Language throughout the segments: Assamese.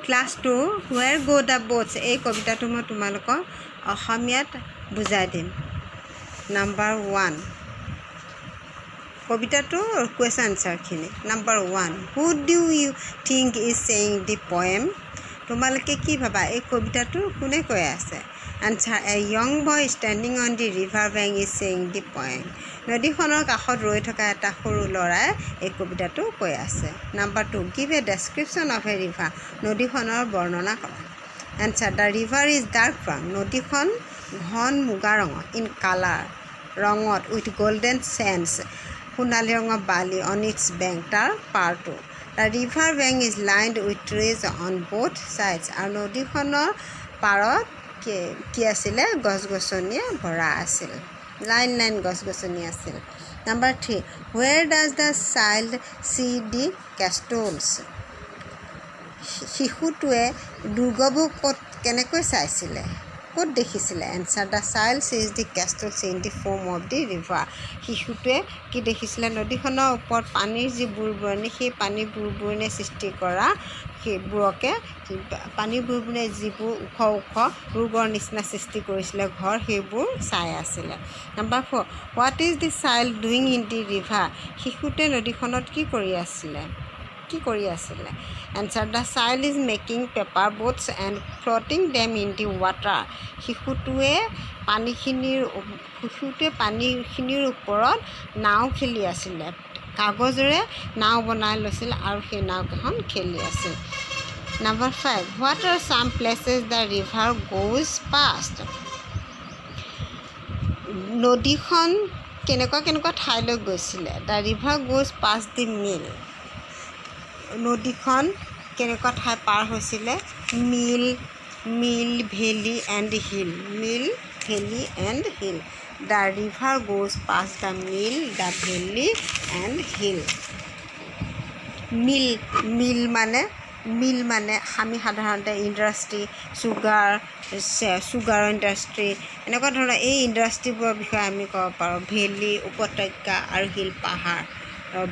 Class 2, "Where Go the Boats", এই কবিতাটো মই তোমালোকক অসমীয়াত বুজাই দিম। নাম্বাৰ ওৱান, কবিতাটোৰ question আনচাৰখিনি। Number 1, who do you think is saying the poem? তোমালোকে কি ভাবা, এই কবিতাটো কোনে কৈ আছে? Answer, a young boy standing on the river bank is saying the poem. নদীখনৰ কাষত ৰৈ থকা এটা সৰু ল'ৰাই এই কবিতাটো কৈ আছে। Number 2, give a description of a river. নদীখনৰ বৰ্ণনা কৰা। Answer, the river is dark brown, নদীখন ঘন মুগা ৰঙৰ, ইন কালাৰ, ৰঙত, উইথ গল্ডেন চেণ্ডছ, সোণালী ৰঙৰ বালি, অন it's bank, তাৰ পাৰটো। The river bank is lined with trees on both sides. আৰু নদীখনৰ পাৰত কি কি আছিলে? গছ গছনিয়ে ভৰা আছিল, লাইন লাইন গছ গছনি আছিল। Number 3, where does the child see the castles? শিশুটোৱে দুৰ্গবোৰ ক'ত কেনেকৈ চাইছিলে, ক'ত দেখিছিলে? Answer, the child sees the castles in the foam of the river. শিশুটোৱে কি দেখিছিলে? নদীখনৰ ওপৰত পানীৰ যি বুৰবুৰণি, সেই পানীৰ বুৰবুৰণিয়ে সৃষ্টি কৰা সেইবোৰকে, পানীৰ বুৰবুৰণিয়ে যিবোৰ ওখ ওখ দুৰ্গৰ নিচিনা সৃষ্টি কৰিছিলে ঘৰ, সেইবোৰ চাই আছিলে। Number 4, what is the child doing in the river? শিশুটোৱে নদীখনত কি কৰি আছিলে, কি কৰি আছিলে? Answer, the child is making paper boats and floating them in the water. শিশুটোৱে পানীখিনিৰ ওপৰত নাও খেলি আছিলে, কাগজেৰে নাও বনাই লৈছিল আৰু সেই নাওকেইখন খেলি আছিল। Number 5, what are some places the river goes past? নদীখন কেনেকুৱা কেনেকুৱা ঠাইলৈ গৈছিলে? The river goes past the mill. নদীখন কেনেকুৱা ঠাই পাৰ হৈছিলে? Mill, valley and hill. Mill, valley and hill. The river goes past the mill, the valley and hill. Mill, মিল মানে আমি সাধাৰণতে ইণ্ডাষ্ট্ৰী, চুগাৰ ইণ্ডাষ্ট্ৰী, এনেকুৱা ধৰণৰ এই ইণ্ডাষ্ট্ৰীবোৰৰ বিষয়ে আমি ক'ব পাৰোঁ। ভেলী উপত্যকা আৰু হিল পাহাৰ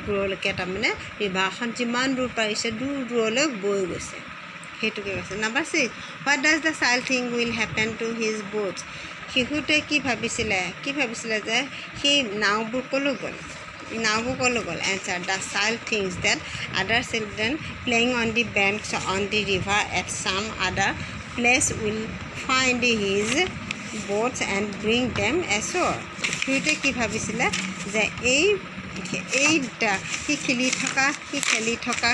বোৰলৈকে, তাৰমানে ৰিভাৰখন যিমান দূৰ পাৰিছে দূৰ দূৰলৈ বৈ গৈছে, সেইটোকে কৈছে। Number 6, what does the child think will happen to his boats? শিশুটোৱে কি ভাবিছিলে যে সেই নাওবোৰ ক'লৈ গ'ল, নাওবোৰ ক'লৈ গ'ল? Answer, the child thinks that other children playing on the banks on the river at some other place will find his boats and bring them ashore. শিশুটোৱে কি ভাবিছিলে যে এই সি খেলি থকা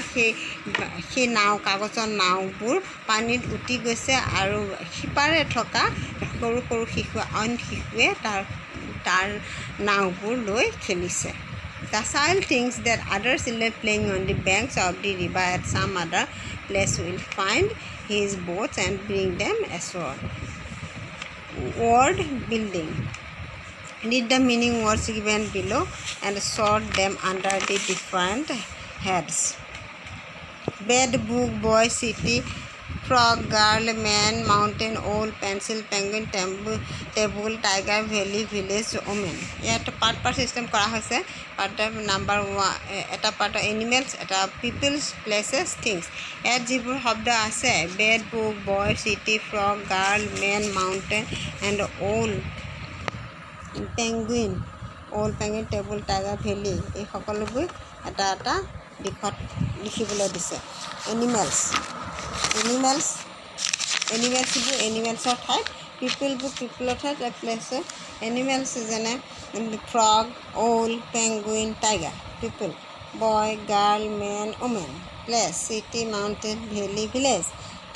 সেই নাও, কাগজৰ নাওবোৰ পানীত উটি গৈছে আৰু সিপাৰে থকা সৰু সৰু শিশু, অইন শিশুৱে তাৰ নাওবোৰ লৈ খেলিছে। The child thinks that other children playing on the banks of the river at some other place will find his boats and bring them ashore. Word building. Read the meaning words given below and sort them under the different heads. Bed, book, boy, city, frog, girl, man, mountain, owl, pencil, penguin, table, tiger, valley, village, woman. ইয়াত পাৰ্ট পাৰ্ট চিষ্টেম কৰা হৈছে। পাৰ্ট নাম্বাৰ ওৱান, এটা পাৰ্ট এনিমেলছ, এটা পিপলছ, প্লেচেছ, থিংছ। ইয়াত যিবোৰ শব্দ আছে, bed, book, boy, city, frog, girl, man, mountain and owl, penguin, owl, penguin, table, tiger, valley, এই সকলোবোৰ এটা এটা দিশত লিখিবলৈ দিছে। এনিমেলছ, এনিমেলছ, এনিমেলছবোৰ এনিমেলছৰ ঠাইত, পিপলবোৰ পিপলৰ ঠাইত, প্লেচ। এনিমেলছ যেনে frog, owl, penguin, tiger. People, boy, girl, man, woman. Place, city, mountain, valley, village.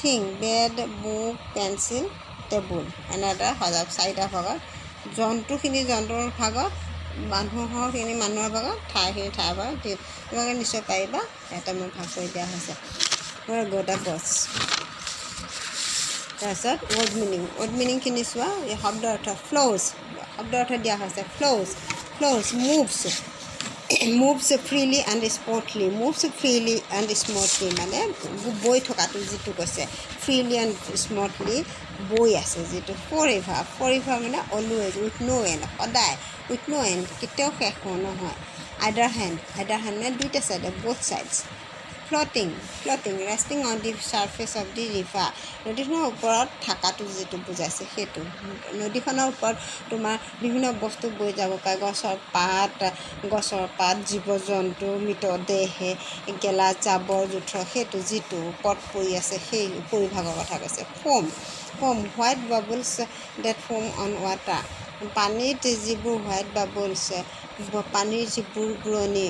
Thing, bed, book, pencil, table. এনেদৰে সজাব চাৰিটা ভাগত। জন্তুখিনি জন্তুৰ ভাগত, মানুহৰখিনি মানুহৰ ভাগত, ঠাইখিনি ঠাইৰ ভাগত। তোমালোকে নিশ্চয় পাৰিবা। এটা মই ভাগ কৰি দিয়া হৈছে। Where the boats. তাৰপিছত ৱৰ্ড মিনিং। ৱৰ্ড মিনিংখিনি চোৱা। এই শব্দ অৰ্থ ফ্ল'জ, শব্দ অৰ্থ দিয়া হৈছে। Flows, flows, moves, moves freely and smoothly. Moves freely and smoothly মানে বৈ থকাটো যিটো কৈছে, ফ্ৰীলি এণ্ড স্মুথলি বৈ আছে যিটো। ফৰ এভাৰ, ফৰ এভাৰ মানে অলৱেজ, উইথ ন' এণ্ড, সদায়, উইথ ন' এণ্ড, কেতিয়াও শেষ নহয়। আইডাৰ হেণ্ড, আইডাৰ হেণ্ড মানে দুইটা চাইডে, both sides. Floating, floating, resting on the surface of the river. নদীখনৰ ওপৰত থকাটো যিটো বুজাইছে সেইটো। নদীখনৰ ওপৰত তোমাৰ বিভিন্ন বস্তু বৈ যাব পাৰে, গছৰ পাত, গছৰ পাত, জীৱ জন্তু, মৃতদেহ, গেলা জাবৰ জোঁথৰ, সেইটো যিটো ওপৰত পৰি আছে সেই উপৰিভাগৰ কথা কৈছে। Foam, foam, white bubbles that form on water. পানীত যিবোৰ হোৱাইট বাবলছ, পানীৰ যিবোৰ বুৰণি,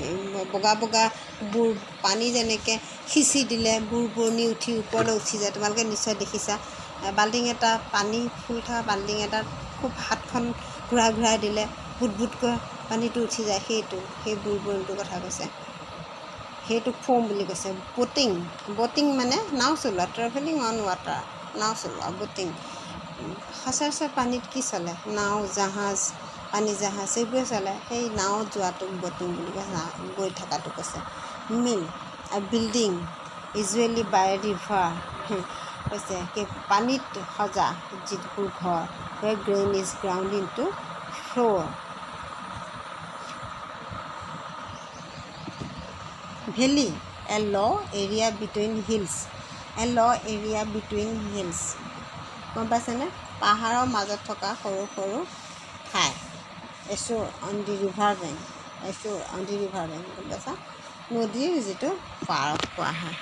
বগা বগা বুৰ, পানী যেনেকৈ সিঁচি দিলে বুৰবুৰণি উঠি ওপৰলৈ উঠি যায়, তোমালোকে নিশ্চয় দেখিছা। বাল্টিং এটা পানী ফুল থকা বাল্টিং এটাত খুব হাতখন ঘূৰাই ঘূৰাই দিলে বুট বুটকৈ পানীটো উঠি যায়, সেইটো সেই বুৰবুৰণিটোৰ কথা কৈছে, সেইটো ফ'ম বুলি কৈছে। ব'টিং, ব'টিং মানে নাও চলোৱা, ট্ৰেভেলিং অন ৱাটাৰ, নাও চলোৱা ব'টিং। সচৰাচৰ পানীত কি চলে? নাও, জাহাজ, পানী জাহাজ এইবোৰে চলে। সেই নাৱত যোৱাটোক ব'টিং বুলি কৈছে, গৈ থকাটো কৈছে। Mill, building usually by river কৈছে কি পানীত সজা যিবোৰ ঘৰ, where grain is ground into flour. Valley, a low area between hills, a low area between hills. গম পাইছেনে? পাহাৰৰ মাজত থকা সৰু সৰু ঠাই। A shore on the river bank, a shore on the river bank. গম পাইছা? নদীৰ যিটো পাৰত কোৱা হয়।